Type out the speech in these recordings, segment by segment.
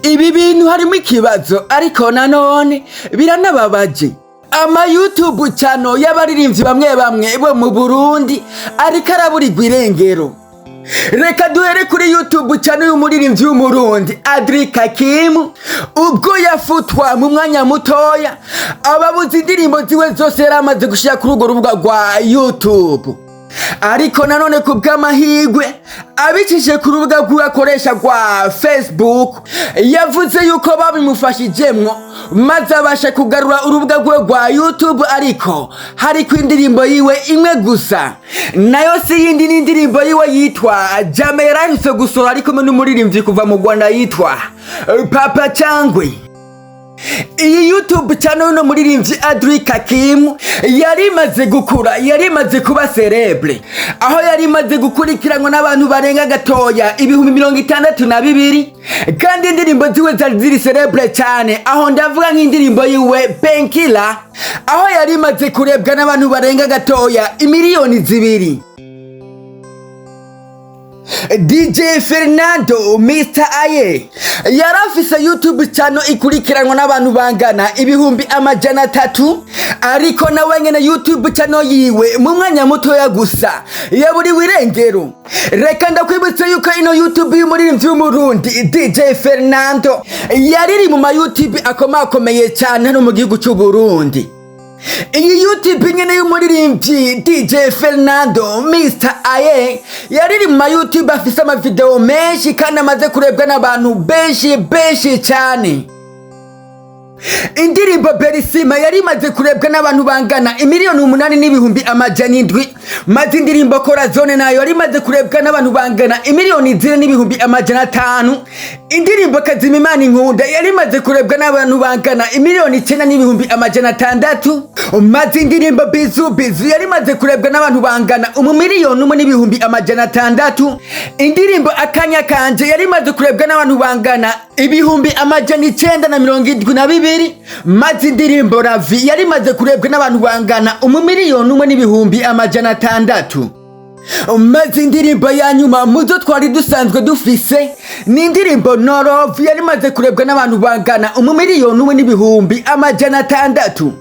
Ibi bintu harimo ikibazo, ariko nanone biranababaje. Ama YouTube channel y'abaririmbyi bamwe bamwe bo mu Burundi ariko araburirwa irengero. Reka duhere kuri YouTube channel y'umuririmbyi w'Umurundi Adri Kakimu. Ubwo yafutwa mu mwanya mutoya, ababuze indirimbo ziwe zose yari amaze gushyira kuri urwo rubuga rwa YouTube. Ariko nanone ku bw'amahirwe, abicishije ku rubuga rwiwe akoresha rwa Facebook, yavuze yuko babimufashijemwo maze abasha kugarura urubuga rwe rwa YouTube, ariko hariko indirimbo yiwe imwe gusa. Nayo si yindi, ni indirimbo yiwe yitwa Jame yaraherutse gusohora ari kumwe n'umuririmbyi kuva mu Rwanda yitwa Papa Cyangwe. Iyi YouTube channel y'uno muririmbyi Adri Kakimu yari imaze gukura, yari imaze kuba célèbre, aho yari imaze gukurikiranwa n'abantu barenga gatoya 62,000, kandi indirimbo ziwe zari ziri célèbre cyane. Aho ndavuga nk'indirimbo yiwe Penkila, aho yari imaze kurebwa n'abantu barenga gatoya imiliyoni 2. DJ Fernando Mr. Aye yari afise YouTube channel ikurikiranwa n'abantu bangana 300,000, ariko nawe nyene YouTube channel yiwe mu mwanya mutoya gusa yaburiwe irengero. Reka ndakwibutsa yuko ino YouTube y'umuririmbyi w'Umurundi DJ Fernando yari iri mu ma YouTube akomakomeye cyane hano mu gihugu cy'u Burundi. Iyi YouTube nyene y'umuririmbyi DJ Fernando Mr. Aye yari iri mu ma YouTube afise amavideo menshi kandi amaze kurebwa n'abantu benshi benshi cyane. Indirimbo Berisima yari imaze kurebwa n'abantu bangana imiliyoni 8,700,000, maze indirimbo Corazone nayo yari imaze kurebwa n'abantu bangana imiliyoni 4,500,000. Indirimbo Kazima Imana Inkunda yari imaze kurebwa n'abantu bangana imiliyoni 9,600,000, maze indirimbo Bizu Bizu yari imaze kurebwa n'abantu bangana 1,600,000. Indirimbo Akanya Kanje yari imaze kurebwa n'abantu bangana 972,000, maze indirimbo Ravi yari imaze kurebwa n'abantu bangana 1,600,000. Maze indirimbo ya nyuma muzo twari dusanzwe dufise ni indirimbo Norov, yari imaze kurebwa n'abantu bangana 1,600,000.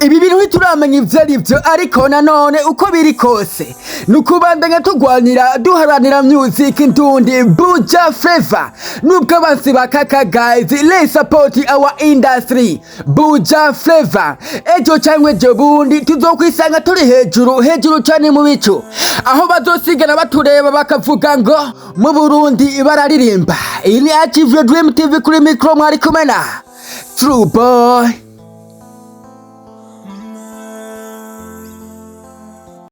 Ibi bintu ntituramenya ivyo ari vyo, ariko nanone uko biri kose ni ukubandanya tugwanira, duharanira music ndundi, Buja Flavor. Nubwo abansi ba kaka, guys, let's support our industry, Buja Flavor. Ejo cyangwa ejo bundi tuzokwisanga turi hejuru hejuru cyane mu bicu, aho bazosigana batureba bakavuga ngo mu Burundi bararirimba. Iyi ni Achieve Your Dream TV, kuri micro mwari kumwe na True Boy.